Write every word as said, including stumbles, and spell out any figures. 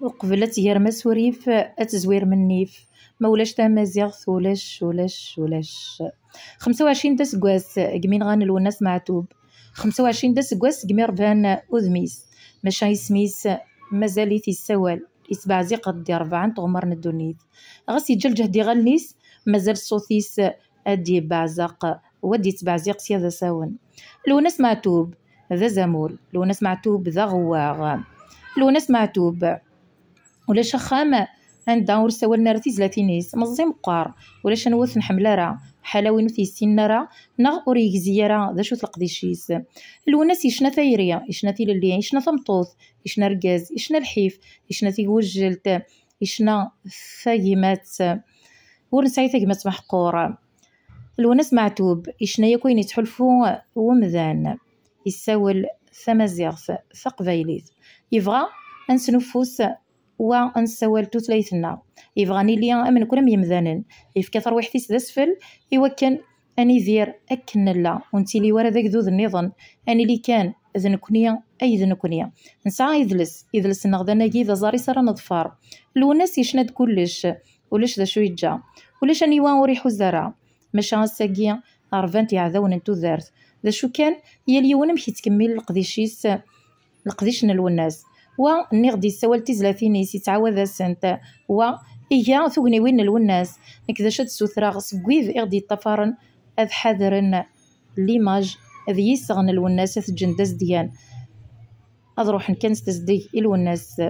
Uqbel ad tgerm asurif, ad tezwirem nnif. Ma ulac tamaziɣt, ulac, ulac, ulac. Xemsa u ɛecrin d aseggas deg mi nɣan Lwennas Meɛtub. Xemsa u ɛecrin d aseggas deg mi rban udem-is. Maca isem-is mazal-it yessawal, yettbeɛziq-d di rebɛa n tɣemmar n ddunit. Ɣas yeǧǧa lǧehd iɣallen-is, mazal ṣṣut-is ad d-yebbeɛzeq, u ad d-yettbeɛziq sya d asawen. Lwennas Meɛtub d azamul, Lwennas Meɛtub d aɣewwaɣ. Lwennas Meɛtub, ulac axxam anda ur ssawalen ara tizlatin-is, meẓẓi meqqar, ulac anwa ur t-nḥemmel ara, ḥala win ur t-yessinen ara, neɣ ur yegzi ara d acu-t leqdic-is. Lwennas yecna tayri, yecna tilelli, yecna tameṭṭut, yecna argaz, yecna lḥif, yecna tigujjelt, yecna tagmat. Ur nesɛi tagmat meḥqur. Lwennas Meɛtub yecna yakk ayen yettḥulfu wemdan. Yessawel tamaziɣt, taqbaylit. Yebɣa ad nesnuffus wa ad nessawal tutlayt-nneɣ. Yebɣa ad nili am nekni am yemdanen. Yefka tarwiḥt-is d asfel i wakken ad nidir akken nella, ur nettili ara d agdud nniḍen, ad nili kan d nekni ay d nekni. Nesɛa idles, idles-nneɣ d anagi, d aẓar-is ara neḍfer. Lwennas yecna-d kullec, ulac d acu yeǧǧa, ulac aniwa ur iḥuz ara. Maca ass-agi rbant yeɛdawen n tudert. D acu kan, yal yiwen amek yettkemmil leqdic-is, leqdic n Lwennas. Wa, nniɣ-d, yessawal tizlatin-is, yettɛawad-asent. Wa, iga tugniwin n Lwennas. Nekk d acu ad d-ssutreɣ seg wid i ɣ-d-yeṭṭafaren, ad ḥadren limaj d yiseɣ n Lwennas, ad t-ǧǧen d azedgan. Ad ruḥen kan s tezdeg i Lwennas.